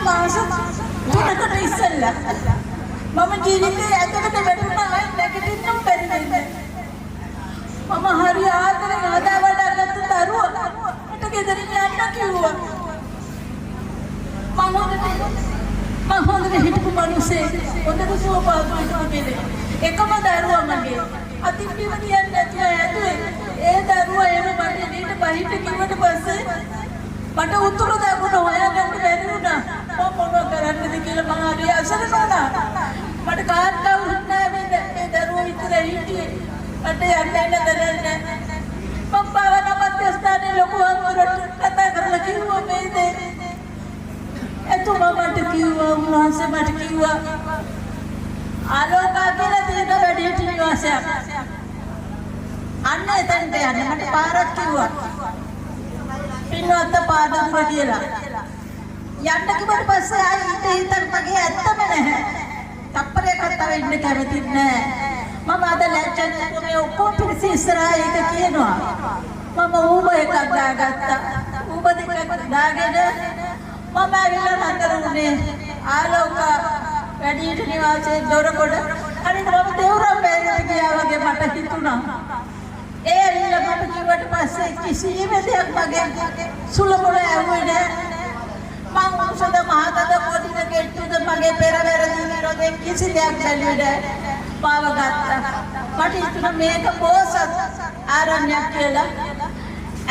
මාස 3කට ඉස්සෙල්ලා මම ජීවිතේ ඇතුළට වැටුණා, ආයි නැගිටින්නම බැරි වෙන්නේ. මම හරි ආදරෙන් හදා වඩා ගත්ත දරුවා මට ගෙදරින් යන්න කිව්වා. මං හොඳට හිටපු මිනිස්සේ, හොඳට සුව පහසු හිටපු කෙනෙක්. එකම දරුවා මගේ. අතින් බිම තියන්නේ නැතුව හැදුවේ. ඒ දරුවා එහෙම මට එළියට බහින්න කිව්වට පස්සේ මට උතුරු දකුණ හොයාගන්න බැරි වුණා. මම මොනව කරන්නද කියලා මං හරි අසරණ වුණා. මට කාත් කවුරුත් නෑ, මේ මේ දරුවෝ විතරයි හිටියේ. මට යන්න එන්න දරන්නේ නෑ. මං භාවනා මධ්‍යස්ථානයේ ලොකු හාමුදුරුවන්ට කතා කරලා කිව්වා මේ දේ. එතුමා මට කිව්වා, උන්වහන්සේ මට කිව්වා ආලෝකා කියලා තියෙන වැඩිහිටි නිවාසයක්. අන්න එතනට යන්න මට පාරක් කිව්වා. පින්වත් පාදදුර කියලා. යන්න කිව්වට පස්සේ ආයි ඊට හිතක් මගේ ඇත්තම නැහැ. තප්පරයක්වත් තව ඉන්න කැමතිත් නෑ. මම අද ලැජ්ජා නැතුව මේ ඔක්කොම පිරිස ඉස්සරහා ඒක කියනවා. මම ඌබර් එකක් දාගත්තා. ඌබර් දෙකක් දාගෙන මම ඇවිල්ලා නතර වුණේ ආලෝක වැඩිහිටි නිවාසයේ දොරකඩ. හරියට මම දෙවුරම් බෑරට ගියා වගේ මට හිතුණා. ඒ ඇවිල්ලා මට කිව්වට පස්සේ කිසිම දෙයක් මගේ සුලමුල ඇහුවේ නෑ. මං උසද මහතද පොඩිද කෙට්ටුද, මගේ පෙර වැරදි විරෝධයෙන් කිසි දෙයක් බැලුවේ නෑ. මාව ගත්තා. මට හිතුණා මේක බෝසත් ආරණ්‍යයක් කියලා.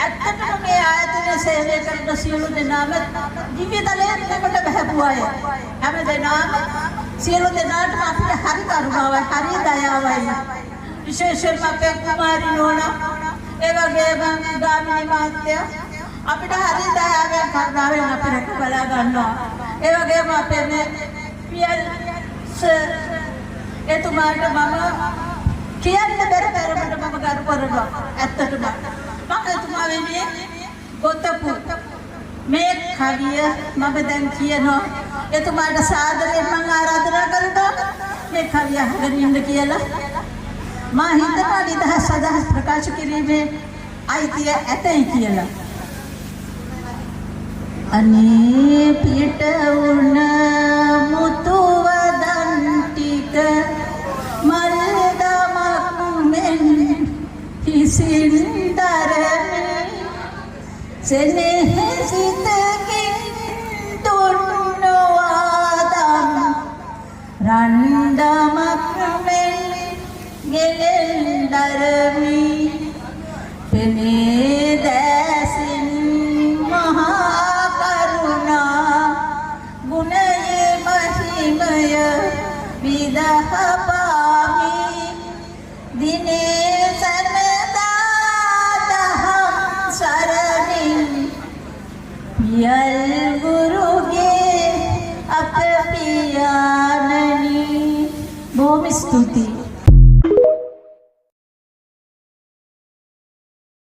ඇත්තටම මේ ආයතන සේවය කරන සියලු දෙනාම දිව්‍ය තලයෙන් අපට බහැපු අය. හැම දෙනාම, සියලු දෙනාටම අපිට හරි කරුණාවයි, හරි දයාවයි. විශේෂයෙන්ම අපේ කුමාරි නෝනා, ඒ වගේම ගාමිණී මහත්තයා අපිට හරි දයාවෙන් කරුණාවෙන් අපි රැක බලා ගන්නවා. ඒ වගේම අපේ මේ පියල් සර්, එතුමාට මම කියන්න බැරි තරමට මම ගරු කරනවා ඇත්තටම. මම එතුමා වෙනුවෙන් ගොතපු මේ කවිය මම දැන් කියනවා. එතුමාට සාදරයෙන් මම ආරාධනා කරනවා මේ කවිය අහගෙන ඉන්න කියලා. මා හිතනවා නිදහස් අදහස් ප්‍රකාශ කිරීමේ අයිතිය ඇතයි කියලා. අනේ පිට වුණ මුතු වදන් ටික මල් දමක් මෙන් හිසින් දරමි. සෙනෙහ සිතකින් දුන්නවාදම් රන් දමක් මෙන් ගෙලෙන් දරමි. පෙනේ දැසින් මහා කරුණා ගුණයේ මහිමය විදහ පාමි. දිනේ සැනදා දහම් සරණින් පියල් ගුරුගේ අප පියාණනි. බොහොම ස්තුතියි.